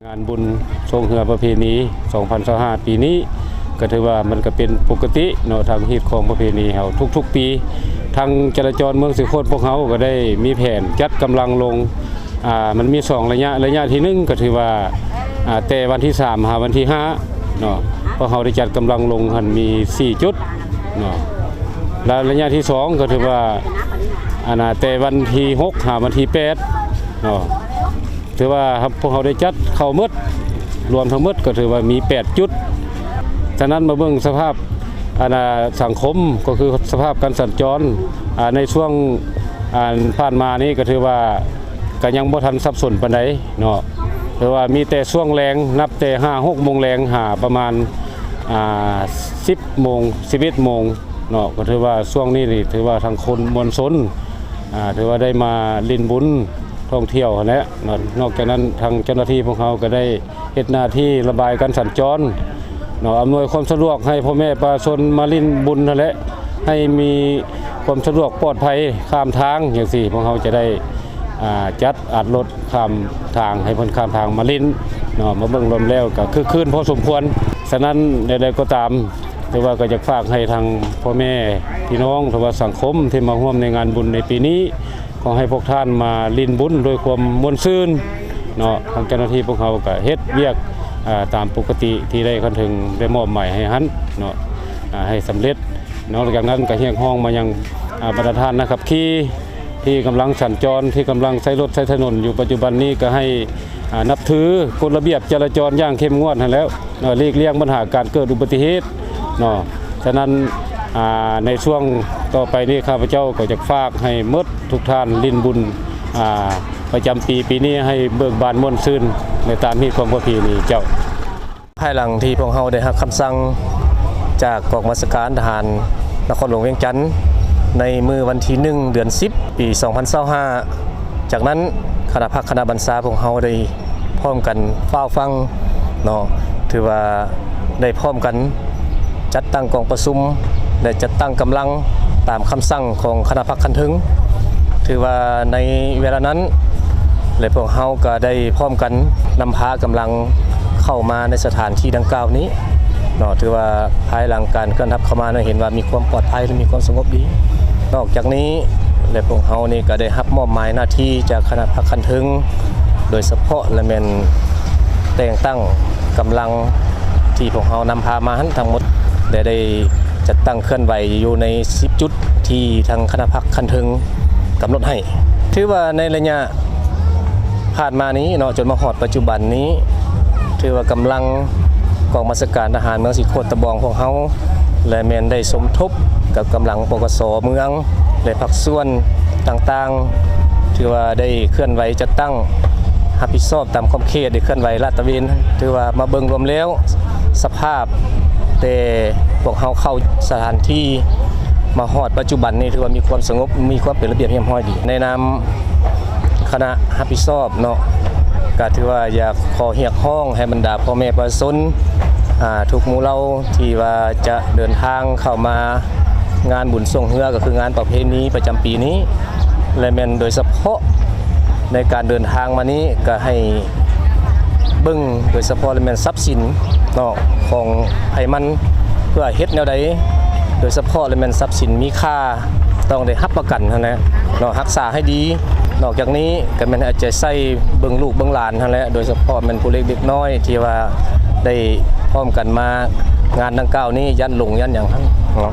ງານບຸນຊ່ວງເຮືອປະເພນີສອງພັນຊາວຫ້າ ປີນີ້ ກໍຖືວ່າມັນກໍເປັນປົກກະຕິເນາະ ທາງຮີດຄອງປະເພນີເຮົາທຸກໆປີ. ທາງຈະລາຈອນເມືອງສີໂຄດພວກເຮົາກໍໄດ້ມີແຜນຈັດກຳລັງລົງ ອ່າ ມັນມີສອງໄລຍະ, ໄລຍະທີໜຶ່ງກໍຖືວ່າ ອ່າ ແຕ່ວັນທີສາມຫາວັນທີຫ້າເນາະ ພວກເຮົາໄດ້ຈັດກຳລັງລົງຫັ້ນມີສີ່ຈຸດເນາະ ແລະ ໄລຍະທີສອງກໍຖືວ່າ ອັນນ່າ ແຕ່ວັນທີຫົກຫາວັນທີແປດເນາະ ຖືວ່າພວກເຮົາໄດ້ຈັດເຂົ້າໝົດ ລວມທັງໝົດກໍຖືວ່າມີແປດຈຸດ. ສະນັ້ນມາເບິ່ງສະພາບ ອັນນ່າ ສັງຄົມ ກໍຄືສະພາບການສັນຈອນ ອ່າ ໃນຊ່ວງ ອ່າ ຜ່ານມານີ້ກໍຖືວ່າ ກໍຍັງບໍ່ທັນສັບສົນປານໃດເນາະ ແຕ່ວ່າມີແຕ່ຊ່ວງແລງ ນັບແຕ່ຫ້າຫົກໂມງແລງ ຫາປະມານ ອ່າ ສິບໂມງ ສິບເອັດໂມງເນາະ ກໍຖືວ່າຊ່ວງນີ້ນີ້ ຖືວ່າທາງຄົນມວນຊົນ ອ່າ ຖືວ່າໄດ້ມາຫຼິ້ນບຸນທ່ອງທ່ຽວຫັ້ນແຫຼະເນາະ. ນອກຈາກນັ້ນ ທາງເຈົ້າໜ້າທີ່ພວກເຮົາກໍໄດ້ ເຮັດໜ້າທີ່ລະບາຍການສັນຈອນເນາະ ອຳນວຍຄວາມສະດວກໃຫ້ພໍ່ແມ່ປະຊາຊົນມາຫຼິ້ນບຸນຫັ້ນແຫຼະ ໃຫ້ມີຄວາມສະດວກປອດໄພຂ້າມທາງຈັ່ງຊີ້ ພວກເຮົາຈະໄດ້ ອ່າ ຈັດອັດລົດຂ້າມທາງ ໃຫ້ເພິ່ນຂ້າມທາງມາຫຼິ້ນເນາະ. ມາເບິ່ງລວມແລ້ວກໍຄຶກຄື້ນພໍສົມຄວນ. ສະນັ້ນ ແນວໃດກໍຕາມ ແຕ່ວ່າກໍຢາກຝາກໃຫ້ທາງພໍ່ແມ່ພີ່ນ້ອງ ຫຼືວ່າສັງຄົມທີ່ມາຮ່ວມໃນງານບຸນໃນປີນີ້ ຂໍໃຫ້ພວກທ່ານມາຫຼິ້ນບຸນດ້ວຍຄວາມມ່ວນຊື່ນເນາະ. ທາງເຈົ້າໜ້າທີ່ພວກເຮົາກໍເຮັດວຽກ ອ່າ ຕາມປົກກະຕິທີ່ໄດ້ຂັ້ນເທິງໄດ້ມອບໝາຍໃຫ້ຫັ້ນເນາະ ອ່າ ໃຫ້ສຳເລັດເນາະ. ຫຼັງຈາກນັ້ນກໍຮຽກຮ້ອງມາຍັງ ອ່າ ບັນດາທ່ານນັກຂັບຂີ່ທີ່ກຳລັງສັນຈອນ ທີ່ກຳລັງໃຊ້ລົດໃຊ້ຖະໜົນຢູ່ປັດຈຸບັນນີ້ ກໍໃຫ້ ອ່າ ນັບຖືກົດລະບຽບຈະລາຈອນຢ່າງເຂັ້ມງວດຫັ້ນແຫຼະ ເນາະ ຫຼີກລ່ຽງບັນຫາການເກີດອຸບັດຕິເຫດເນາະ. ສະນັ້ນ ອ່າ ໃນຊ່ວງຕໍ່ໄປນີ້ ຂ້າພະເຈົ້າກໍຈະຝາກໃຫ້ໝົດທຸກທ່ານຫຼິ້ນບຸນ ອ່າ ປະຈຳປີ ປີນີ້ໃຫ້ເບີກບານມ່ວນຊື່ນ ໃນຕາມຮີດຄອງປະເພນີເຈົ້າ. ພາຍຫຼັງທີ່ພວກເຮົາໄດ້ຮັບຄຳສັ່ງຈາກກອງບັນຊາການທະຫານນະຄອນຫຼວງວຽງຈັນ ໃນມື້ວັນທີໜຶ່ງ ເດືອນສິບ ປີສອງພັນຊາວຫ້າ ຈາກນັ້ນຄະນະພັກຄະນະບັນຊາພວກເຮົາໄດ້ ພ້ອມກັນຟ້າວຟັ່ງເນາະ ຖືວ່າໄດ້ພ້ອມກັນຈັດຕັ້ງກອງປະຊຸມ ແລະ ຈັດຕັ້ງກຳລັງຕາມຄຳສັ່ງຂອງຄະນະພັກຂັ້ນເທິງ. ຖືວ່າໃນເວລານັ້ນ ແລະ ພວກເຮົາກໍໄດ້ພ້ອມກັນນຳພາກຳລັງເຂົ້າມາໃນສະຖານທີ່ດັ່ງກ່າວນີ້ເນາະ. ຖືວ່າພາຍຫຼັງການເຄື່ອນທັບເຂົ້າມານັ້ນ ເຫັນວ່າມີຄວາມປອດໄພ ແລະ ມີຄວາມສະຫງົບດີ. ນອກຈາກນີ້ ແລະ ພວກເຮົານີ້ກໍໄດ້ຮັບມອບໝາຍໜ້າທີ່ຈາກຄະນະພັກຂັ້ນເທິງ ໂດຍສະເພາະລະແມ່ນແຕ່ງຕັ້ງກຳລັງທີ່ພວກເຮົານຳພາມາຫັ້ນທັງໝົດ ແລະ ໄດ້ຈັດຕັ້ງເຄື່ອນໄຫວຢູ່ໃນສິບຈຸດທີ່ທາງຄະນະພັກຂັ້ນເທິງກຳນົດໃຫ້. ຖືວ່າໃນໄລຍະຜ່ານມານີ້ເນາະ ຈົນມາຮອດປັດຈຸບັນນີ້ ຖືວ່າກຳລັງກອງບັນຊາການທະຫານເມືອງສີໂຄດຕະບອງພວກເຮົາ ແລະ ແມ່ນໄດ້ສົມທົບກັບກຳລັງ ປກສ ເມືອງ ແລະ ພາກສ່ວນຕ່າງໆ ຖືວ່າໄດ້ເຄື່ອນໄຫວຈັດຕັ້ງ ຮັບຜິດຊອບຕາມຂອບເຂດ ໄດ້ເຄື່ອນໄຫວລາດຕະເວນ. ຖືວ່າມາເບິ່ງລວມແລ້ວ ສະພາບແຕ່ພວກເຮົາເຂົ້າສະຖານທີ່ມາຮອດປັດຈຸບັນນີ້ ຖືວ່າມີຄວາມສະຫງົບ ມີຄວາມເປັນລະບຽບຮຽບຮ້ອຍດີ. ໃນນາມຄະນະຮັບຜິດຊອບເນາະ ກະຖືວ່າຢາກຂໍຮຽກຮ້ອງໃຫ້ບັນດາພໍ່ແມ່ປະຊາຊົນ ອ່າ ທຸກໝູ່ເຫຼົ່າທີ່ວ່າຈະເດີນທາງເຂົ້າມາງານບຸນຊ່ວງເຮືອ ກໍຄືງານປະເພນີປະຈຳປີນີ້ ແລະ ແມ່ນໂດຍສະເພາະ ໃນການເດີນທາງມານີ້ ກໍໃຫ້ເບິ່ງໂດຍສະເພາະ ແລະ ແມ່ນຊັບສິນເນາະ ຂອງໃຜມັນ ເພື່ອເຮັດແນວໃດ ໂດຍສະເພາະ ແລະ ແມ່ນຊັບສິນມີຄ່າ ຕ້ອງໄດ້ຮັບປະກັນຫັ້ນແຫຼະເນາະ ຮັກສາໃຫ້ດີ. ນອກຈາກນີ້ກໍແມ່ນເອົາໃຈໃສ່ເບິ່ງລູກເບິ່ງຫຼານຫັ້ນແຫຼະ ໂດຍສະເພາະແມ່ນຜູ້ເລັກເດັກນ້ອຍ ທີ່ວ່າໄດ້ພ້ອມກັນມາງານດັ່ງກ່າວນີ້ ຢ້ານຫຼົງຢ້ານຫຍັງຫັ້ນເນາະ.